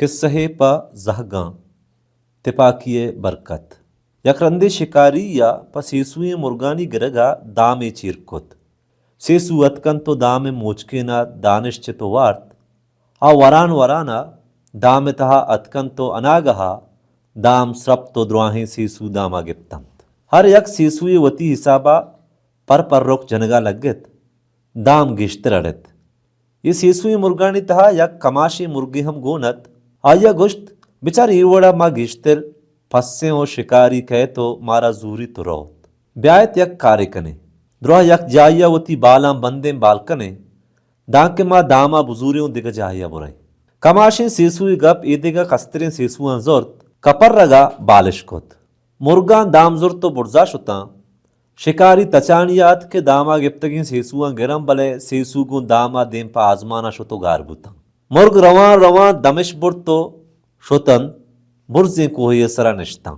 کسہ ءِ پہ زہگاں، تپاکی ءِ برکت۔ یک رندے شکاری ءَ پہ سیسوئیں مرگانی گرگ ءَ دامے چیر کت۔ سیسو اتکنت ءُ دام ءِ موچکین ءَ دانش چت ءُ وارت۔ آ وران وران ءَ دام ءِ تہا اتکنت ءُ اناگہ ءَ دام سرپت ءُ دراہیں سیسو دام ءَ گپت انت۔ ہر یک سیسوئے وتی حساب ءَ پر پرک جنگ ءَ لگت۔ دام گیشتر اڑت۔ اے سیسوئیں مرگانی تہا یک کماشیں مرگے ہم گون ات۔ آئی ءَ گوشت، بچار، اے وڑ ءَ ما گیشتر پسیں ءُ شکاری کئیت ءُ مارا زوریت ءُ روت۔ بیایت یک کارے کنیں۔ دراہ یک جاہے ءَ وتی بالاں بندیں، بال کنیں، دانکہ ما دام ءَ بزوریں ءُ دگہ جاہے ءَ بریں۔ کماشیں سیسوئے گپ ایدگہ کستریں سیسواں زرت، کپرگ ءَ بالش کت۔ مرگاں دام زرت ءُ برزا شتاں۔ شکاری تچانی ءَ ات کہ دام ءَ گپتگیں سیسواں گراں، بلے سیسو گوں دام ءَ دیم پہ آزمان ءَ شت ءُ گار بوتاں۔ مرگ روان روان دمش برت ءُ شت انت، برزیں کوہے ءِ سرا نشتاں۔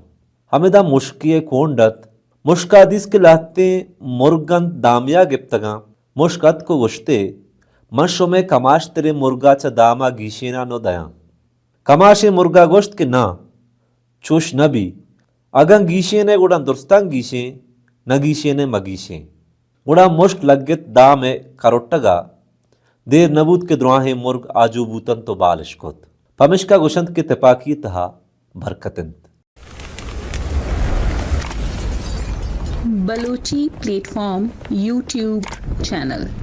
ہمدا مشکے ءِ کونڈ ات۔ مشک ءَ دیست کہ لہتیں مرگ انت، دامے ءَ گپتگاں۔ مشک اتک ءُ گوشتے، من شمئے کماشتریں مرگ ءَ چہ دام ءَ گیشیناں نہ دیاں۔ کماشیں مرگ ءَ گوشت کہ ناں، چوش نہ بی۔ اگاں گیشینئے گڑا درستاں گیشیں، نہ گیشینئے مہ گیشیں۔ گڑا مشک لگت دام ءِ کرٹگ ءَ۔ دیر نہ بوت کہ دراہیں مرگ آجو بوت انت ءُ بالش کت۔ پمیشکا گوش انت کہ تپاکی ءِ تہا برکت انت۔ Balochi plate form YouTube channel.